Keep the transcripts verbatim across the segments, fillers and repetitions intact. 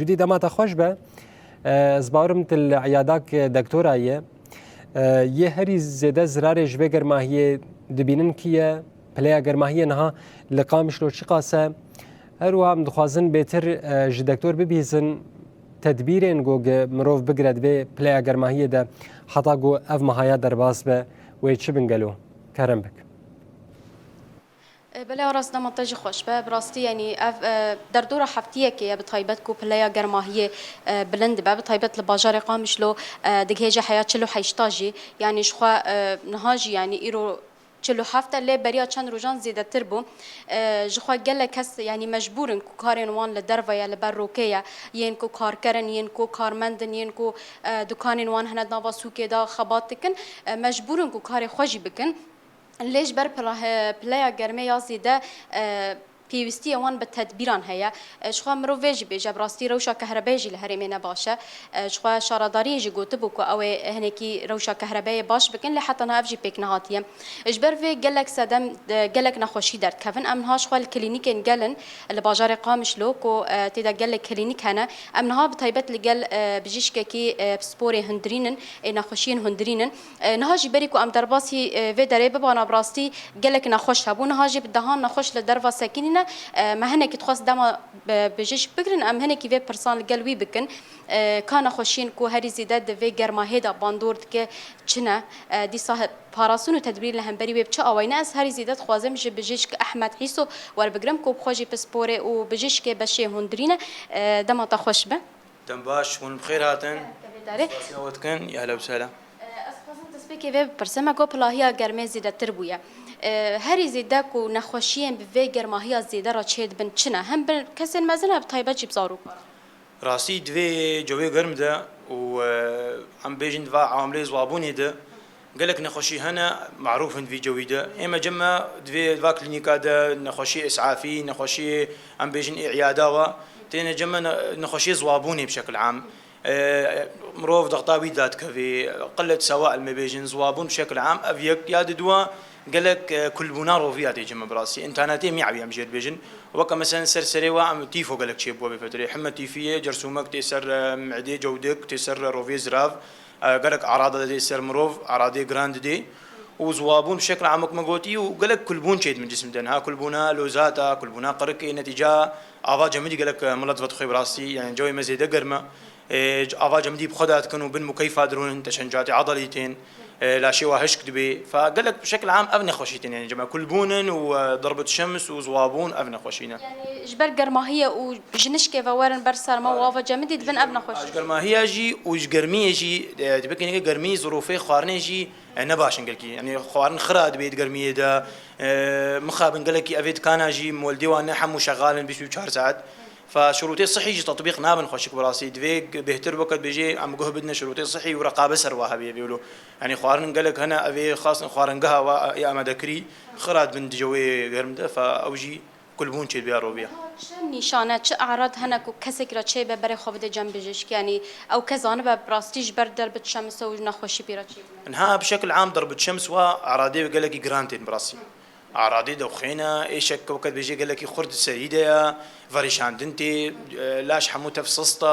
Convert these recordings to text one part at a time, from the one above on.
Cudî, dema te xweş be. Ez bawerim tu li eyadak dektora ye. Yê herî zêde zirarê ji vê germahiyê dibînin kî ye? Pileya germahiyê niha li Qamişlo çiqas e? Her wiha em dixwazin bêtir, e, ji dektor bibihîzin tedbîrên ku gi-, mirov bigire di vê pileya germahiyê de heta ku ev mehaya derbas be, wê çi bin gelo? Kerem bik. E, belê, Aras, dema te jî xweş be. Bi rastî, yanî ev, e, derdora heftiyekê ye, bi taybet ku pileya germahiyê, e, bilind dibe, bi taybet li bajarê Qamişlo, e, digihêje heya çil û heşta jî. Yanî ji xwe, e, niha jî, yanî îro çil û heft e, lê beriya çend rojan zêdetir bû. E, ji xwe gelek kes, yanî mecbûr in ku karên wan li derve ye, li ber rokê ye, yên ku karker in, yên ku karmend in, yên ku, e, dukanên wan hene di nava sûkê de xebat dikin, e, mecbûr in ku karê xwe jî bikin. Lê ji ber pila-, he-, pileya germê ya zêde, e, pêwîstiyê wan bi tedbîran heye. E, ji xwe mirov vê jî bêje, bi rastî rewşa kehrebeyê jî li herêmê ne baş e. E, ji xwe şaredariyê jî gotibû ku ew ê hinekî rewşa kehrebeyê baş bikin, lê heta niha ev jî pêk nehatiye. Ji ber vê gelek sedem, e, gelek nexweşî derdikevin. Em niha ji xwe li klînîkên gel in, li bajarê Qamişlo ku, e, tê de gelek klînîk hene. Em niha bi taybet li gel, e, bijîşkekî, e, pisporê hundirîn in, ê nexweşiyên hundirîn in. E, niha jî berî ku em derbasî, e, vê derê bibana, bi rastî gelek nexweş hebû. Niha jî bi dehan nexweş li derva sekinîne. E, me hinekî dixwest dema, e, bijîşk bigirin, em hinekî vê pirsan li gel wî bikin. E, ka nexweşiyên ku herî zêde di vê germahê de bandor dike çi ne? E, dîsa he-, parastin û tedbîrî li hemberî wê bi çi awayî ne? Ez herî zêde dixwazim ji bijîşk Ehmed Hîso werbigirim ku bi xwe jî pisporê û bijîşkê beşê hundirîn e. E, dema te xweş be. Dem baş, hûn bi xêr hatin. Tevêdarê. Spasiya we dikin, ya hele û sehla. Ez dixwazim destpêkê vê bipirsim, me got pilahiya germê zêdetir bûye. E, herî zêde ku nexweşiyên bi vê germahiya zêde re çêdibin çi ne? Hem bi kesên mezin, hem bi taybet jî bi zarokan. Rastî, di vê cewê germ de û, e, em bêjin di va amilê ziwabûnê de, gelek nexweşî hene, marûf in di vî cewî de. Ê me cem me di vê, di va klînîka de nexweşiyê îsafî, nexweşiyê, em bêjin, ê îyada wa, têne cem me ne-, nexweşiyê ziwabûnê bi şekil am. E, mirov dexta wî dadikevê, qilet sewa, em ê bêjin, ziwabûn bi şekil am, ev yek. Ya diduwa, gelek, e, kulbûna roviya tê cem me bi rastî. Întanetê mî ewî em jê dibêjin. Weke meselen ser serê wa em tîfo gelek çêbû vê fetrê. Hime tîfiyê, cersûmek tê ser, e, midê, cewdek tê ser, e, roviyê zirav. E, gelek erada didê ser mirov, eradê giran didê. Û ziwabûn bi şekil am wek me gotî û gelek kulbûn çêdibin cisim de. Niha kulbûna lozata, kulbûna qirikê, netîca ava cemidî gelek, e, milet vedixwê bi rastî. Yani cewê me zêde germ e. E, ava cemidî bi xwe de dikin û bin mukeyfa dirûnin, teşencatê adalî tên. E, laşê wa hişk dibê. Fa gelek bi şekil am ev nexweşî tên, yani cem me kulbûn in û, e, dirbit şems û ziwabûn ev nexweşî ne. Yani ji ber germahiyê û jinişkê ve werin ber serma û ava cemidî dibin ev nexweş. Ji germahiya jî û ji germiyê jî, e, dibê kêneke germî zirûfê xwarinê jî, e, ne baş in gelkî. Yani xwarin xira dibê di germiyê de, e, mixabin gelekî evê dikana jî moldê wan ne hemû şexal in bîst û çar saet. Fa şurûtê sihî jî tetbîq nabin xweşik bi rastî. Divê bêhtir weke dibêjê em guh bidine şurûtê sihî û reqabe ser wa hebe vêlo. Yani xwarin gelek hene evê xastin xwaringeha wa ê amadekirî xira dibin di cewê germ de. Fa ew jî kulbûn çêdibiya roviya. Çi nîşane, çi erad hene ku kesekî re çêbe berê xwe bide cem bijîşk? Yanî ew kes zanibe bi rastî ji ber derbit şems e û nexweşî pê re çêbûne? Niha bi şekil am derbit şems wa eradê gelekî giran tên bi rastî. Eradê dewxêne, êşek weke dibêjê gelekî xurt di serî de ye, verişandin tê, e, laş hemû tev sist e.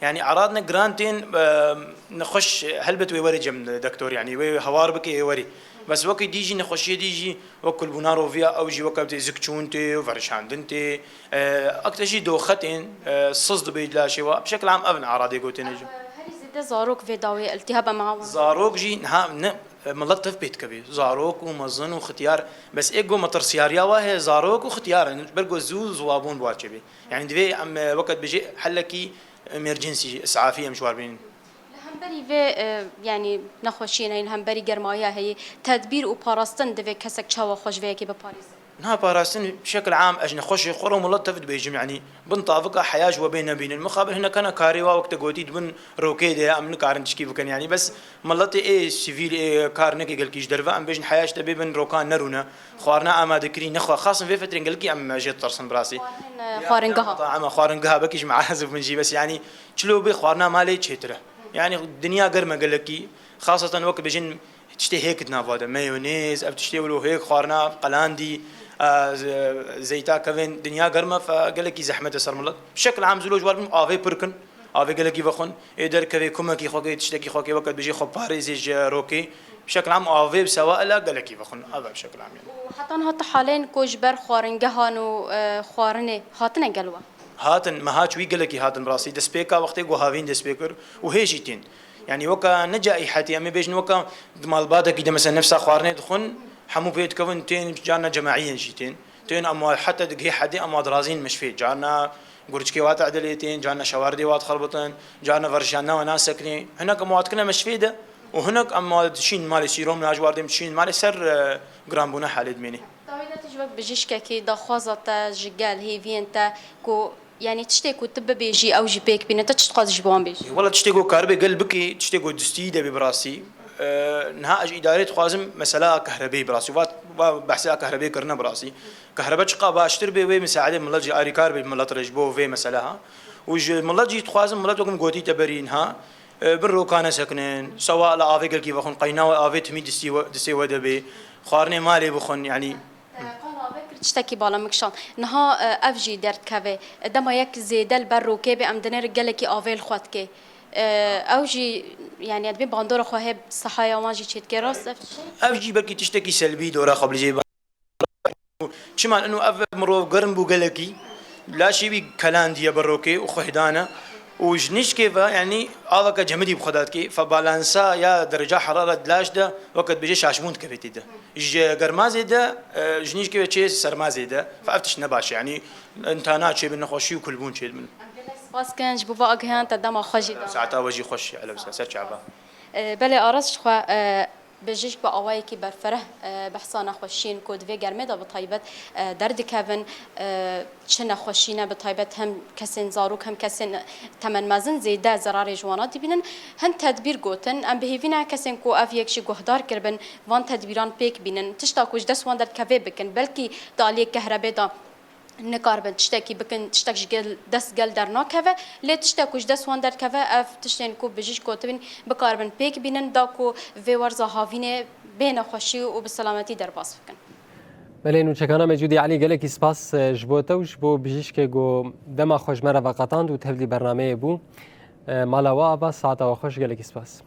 Yani erad ne giran tên, e, nexweş helbet wê were cem doktor, yani wê hewar bike ê werî. Bes wekî dî jî nexweşiyê dî jî wek kulbûna roviya ew jî weke tê zikçûn tê û verişandin tê. E, ekte jî doxe tên, e, siz dibê laşê wa. Bi şekil am ev in eradê gotêne jî. Herî zêde zarok vê dawê iltihaba meha wan. Zarok jî niha ne, e, milet tev pê dikevê. Zarok û mezin û xitiyar. Bes ê go metirsiyariya wa heye zarok û xitiyar in. Ber go zû ziwabûn bi wa çêbê. Yani divê em, e, weke dibêjê helekî emergency, îsafî em ji war bînin. Li hemberî vê, e, yanî nexweşiyên heyî, li hemberî germahiya heyî, tedbîr û parastin divê kesek çawa xwe ji vê yekê biparêze? Niha parastin bi şekil am ez ji nexweşê xwe re û milet tev dibêjim, yanî bin tavika heya ji we bê nebînin. Mixabin hinek hene karê wa wek te gotî di bin rokê de ye, em nikarin tişkî bikin, yanî bes miletê ê sivîl ê kar neke gelkî ji derve, em bêjin heya ji te bê bin rokan nerûne. Xwarina amadekirî nexwe. Xasin vê fetrên gelkî em jê ditirsin bi rastî. Xwarin, e, xwaringeha. Ama xwaringeha bekî ji me ez û min jî bes, yanî çilo bê xwarina malê çêtir e. Yani dinya germ e gelekî. Xaseten wek bêjin tiştê hêk di nava de. Meyonêz, ev tiştê wilo hêk xwarina qelandî. e, ze-, zeyta kevên dinya germ e, fe gelekî zehmet e ser milet. Bi şekil am zû ji wan avê pir kin, avê gelekî vexwin. Ê derkevê kumekî xwe kê, tiştekî xwe kê, weke dibêjê xwe parêzê ji rokê. Bi şekil am avê bi sewaila gelekî vexwin. Ev e bi şekil am yani. Û heta niha ti halên ku ji ber xwaringehan û, e, xwarinê hatine gel we? Hatin, meha çûyî gelekî hatin bi rastî. Destpêka wextê ku havîn dest pê kir û hê jî tên. Yani weka ne caîhetî, em ê bêjin weka di malbatekî de mesela nefsa xwarinê dixwin, hemû pê dikevin tên, carna cemaî yên jî tên. Tên em wa heta digihê hedê em wa dirazîn meşfê. Carna gurçikê wa tedilê tên, carna şewerdê wa dixelbitin, carna verjiyana wa nasekinê. Hinek em wa dikine meşfê de û hinek em wa dişîn malê sîrom ya ji war dêm dişîn malê ser, e, giranbûna halê dimênê. Dawî de tu ji wek bijîşkekî daxwaza te ji gel hêviyên te ku, yanî tiştê ku tu bibêjî ew jî pêk bîne, tu çi dixwazî ji bo wan bêjî? Wela tiştê ku karibe gel bikî, tiştê ku distî de bê bi rastî. E, niha ez ji îdarê dixwazim mesela kehrebê bi rastî. Va, va behsa kehrebê kirine bi rastî. Kehrebe çiqa baştir bê wê misaedê milet jî arîkar bê milet re ji bo vê mesela ha. Û ji milet jî dixwazim milet wek min gotî te berî niha, e, bin roka nesekinin, sewa la avê gelkî vexwin, qeyna we avê timî distî we, distê we de bê. Xwarinê malê bixwin, yanî. Qala vekir tiştekî bala min kişand. Niha, e, ev jî derdikeve. Dema yek zêde li ber rokê bê, em dinêr gelekî avê li xwe dikê. E, ew jî, yanî, dibê bandora xwe hê sehaya wan jî çêdikê. Rast ev tişt e? Ev jî belkî tiştekî selbî dora xwe bilîzê. Çima inu ev mirov germ bû gelekî, laşê wî kelandiye ber rokê û xwehdane û ji nişkê ve, yanî, aveke cemidî bi xwe de dikê, fe balansa ya dereca heraret laş de weke dibêje şaşbûn dikeve tê de. Ji germazê de, e, ji nîşkê ve çê sermazê de. Fe ev tişt ne baş e. Yanî, intana çêbin, nexweşî û kulbûn çêdibin. Em gelek spas kin ji bo va agihan te dema xwe jî da. Saeta we jî xweş, elewsa, ser çava. E, belê Aras ji xwe, e, bijîşk bi awayekî berfireh, e, behsa nexweşiyên ku di vê germê de bi taybet, e, derdikevin, e, çi nexweşî ne, bi taybet hem kesên zarok hem kesên temenmezin zêde zerarê ji wana dibînin. Hin tedbîr gotin, em bi hêvî ne kesên ku ev yek jî guhdar kiribin, van tedbîran pêk bînin, tişta ku ji dest wan derdikevê bikin, belkî di aliyê kehrebê de nikaribin tiştekî bikin, tiştek ji gel, dest gel dernakeve, lê tiştek ku ji dest wan derdikeve, ev tiştên ku bijîşk gotibin, bikaribin pêk bînin, da ku vê werza havînê bê nexweşî û bi selametî derbas bikin. Belê nûçekana me Cûdî Elî, gelekî spas, e, ji bo te û ji bo bijîşkê ku dema xwe ji me re veqetand û tevlî bernameyê bû. E, mala we ava, saeta we xweş, gelekî spas.